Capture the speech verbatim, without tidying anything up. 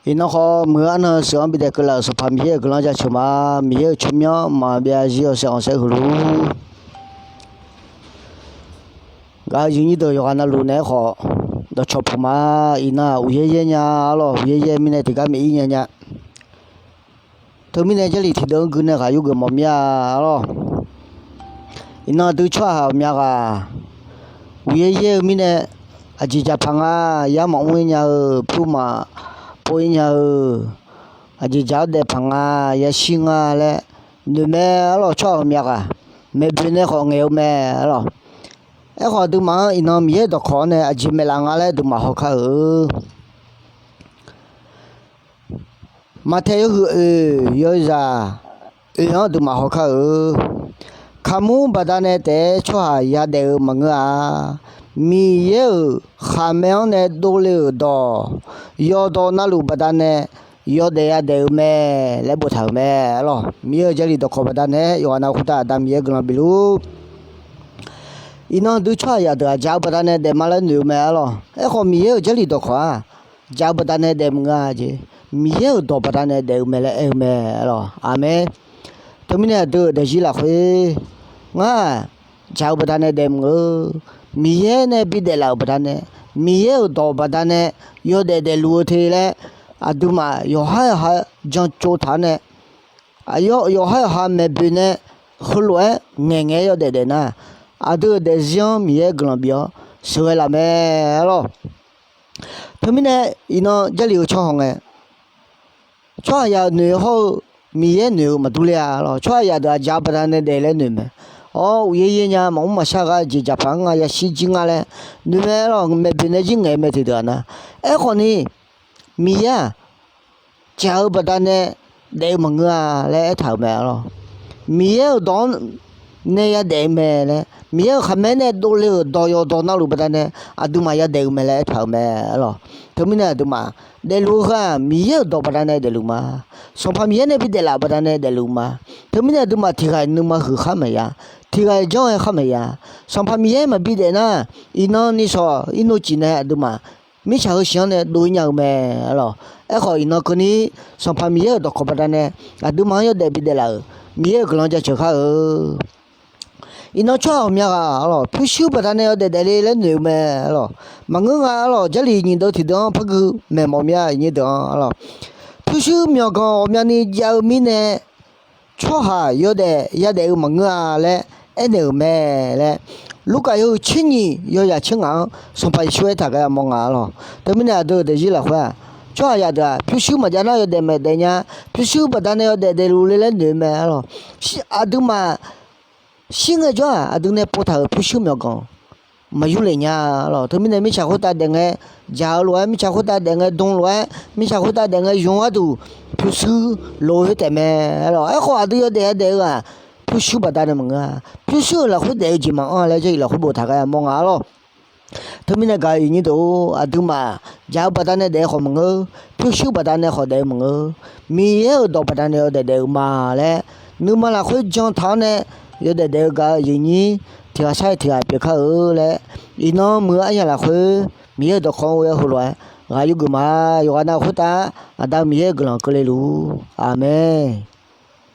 Iqnan khawf muiq-eu arnan-eu sheuq-anr bidaef keuvlaf-euq Sanqpaq Miqyaer-euq guiqlanq jaceuq ma. Miqyaer-euq tsawrmyanr maqbyav zir-awq saeq khanqsaer heulof-ur. Gaq-eu aqyuif aqnyir deuq yawqghaq navluf naeq-aer khawf dawqcawq puq ma. Iqnan-aq uqyaer yaer nya arlawq, uqyaer yaer mirnae tiqgar maqir nya nya. Teumirnae Jarlif tiqdeuv-anr gui nae ghaq yurgeuf mawf mir-a arlawq. Iqnan aqdui tsawrhaq ghawqmya ghaq uqyaer yaer-eu mirnae, aqjeq jaqpaq nga, yar maqmr-ir nya-eu, pyur maqpov-ir nya-eu, aqjeq jaq-awr daef paq nga, yashir nga laer noeq mae arlawq. Tsawrhaq ghawqmya ghaq maeqboeq nae khawf ngaeq-eu mae arlawq. Aerkhawf aqduimaf-anr iqnan Miqyaer-euq dawqkawq-anr nae aqjeq maeqlaf nga laer aqduimaf hawkar-euq Maqtaeq yawhuiq oeq yawzaq oeq-anr aqduimaf hawkar-euq, kaqmur baqdanae taef-aer tsawrhaq yadaef-eu maqngeur-a. Miqyaer-euq khaqmae-anr nae dovle-euq dawq yawqdawq navluf baqdanae yawdaef yadaef-eu mae laer boftaq-euq mae arlawq. Miqyaer-euq Jarlif dawqkawq baqdanae yawqghaq nav khoertav Aqda Miqyaer guiqlanq bifluf. Iqnan dui tsawrhaq yaqdeuq-aq jaq-eu baqdanae daefma laer noeq-eu mae arlawq. Aerkhawf Miqyaer-euq Jarlif dawqkawq-aq jaq-eu baqdanae daef maqngeur-a jeq, Miqyaer-euq dawq baqdanae daef-eu mae laer aer-eu mae arlawq. Aqmeq. Teumirnae aqdui-euq daefzir lafkhoer ngar-aq jaq-eu baqdanae daef maqngeur. Miqyaer nae bidaef laf-euq baqdanae, Miqyaer-euq dawq baqdanae yawdaef daefluf-eu te laer aqduimaf yawqhar yawqha jantsov taq-awr nae, aqyawf yawqhar yawqha maeqboeq nae heulof-aer ngaeqngaeq-aer yawdaef daef nar, aqdui-euq daefzir-anr Miqyaer guiqlanq bif-awr sheuqghae laf mae arlawq. Teumirnae iqnan Jarlif-eu tsawrhaq ngae, tsawrhaq yaq noeq hawr-eu Miqyaer noeq-eu maqdur ler-a arlawq. Tsawrhaq yaqdeuq-aq jaq-eu baqdanae daef laer noeq mae. Awr, uqyaer yaer nya, maqmr maqshar gar jeq jaqpaq-anr nga yashir jir nga laer noeq mae arlawq. Maeqboeq nae jir ngaeq mae tiqdeuq-aq nar. Aerkhawf ni Miqyaer-aq jaq-eu baqdanae daef-eu maqngeur-a laer aertaq-euq mae arlawq. Miqyaer-euq dawq-anr nae yadaef-eu mae laer, Miqyaer-euq khaqmae nae dovle-euq dawq yawqdawq navluf baqdanae aqduimaf yadaef-eu mae laer aertaq-euq mae arlawq. Teumirnae aqduimaf daefluf-eu heu-aq Miqyaer-euq dawq baqdanae daefluf ma. Sanqpaq Miqyaer nae bidaef laf baqdanae daefluf ma. Teumirnae aqduimaf tiq ghaq nuima huiq khar maqya, tiq ghaq janr-aer khar maqya. Sanqpaq Miqyaer maqbi daef nar, iqnan nisawq irnov cif nae aqduimaf mirtsaq heu shiq-anr nae dov-ir nya-eu mae arlawq. Aerkhawf iqnan keuvni Sanqpaq Miqyaer-euq dawqkawq baqdanae aqduimaf-anr yawdaef bidaef laf-euq Miqyaer-euq guiqlanq jaceuq kar-eu Iqnan tsawrhaq ghawqmya ghaq arlawq, pyurshuir baqdanae yawdaef daefle laer noeq-eu mae arlawq. Maqngeur nga arlawq, Jarlif nyiq deuv tiqdeuv-anr par gui maeq mawf mir-a, nyiq deuv-anr arlawq. Pyurshuir myawqganq ghawqmyani jav-eu mirnae, tsawrhaq yawdaef yadaef-eu maqngeur-a laer aernaeq-euq mae laer, Lurkaf yawhuiq tser nyiq yawzaq tser ngaq-anr Sanqpaq Yeqsur aertaq gar yamawr nga arlawq. Teumirnae aqdui-euq daefzir lafkhoer-aq, tsawrhaq yaqdeuq-aq pyurshuir maqjav nar yawdaef maeq daef nya, pyurshuir baqdanae yawdaef daefluf le laer noeq-eu mae arlawq. Aqduimaf shir ngaejawr-aq, aqdui nae povtaq-euq pyurshuir myawqganq maqyur lef nya arlawq. Teumirnae mirtsaq khoertav daef ngae, jaq-eu lof-aer, mirtsaq khoertav daef ngae, dm lof-aer, mirtsaq khoertav daef ngae, yur gharduq pyurshuir lof-eu khoer taef mae arlawq. Aerkhawf aqdui yawdaef yadaef-eu ghaq, pyurshuir baqdanae maqngeur-a. Pyurshuir-euq lafkhoer daef-eu jeq maqanr-a laer Jarlif lafkhoer boftaq gar yamawr nga arlawq. Teumirnae gaq-eu iqnyir deuq-or, aqduimaf jaq-eu baqdanae daef-eu khawf maqngeur, pyurshuir baqdanae khawf daef-eu maqngeur, Miqyaer-euq dawq baqdanae yawdaef daef-eu ma laer, nuima lafkhoer jan taq-awr nae yawdaef daef-eu gaq-eu iqnyir tiq ghaq sar-iq tiq ghaq pyeuf kar-eu laer, iqnan muiq-eu aryaq lafkhoer Miqyaer-euq dawqkawq-anr ghoe-awr heulof-aer ghaq yurgeuf ma. Yawqghaq nav khoertav Aqda Miqyaer-euq guiqlanq keuvle luf-ur. Aqmeq.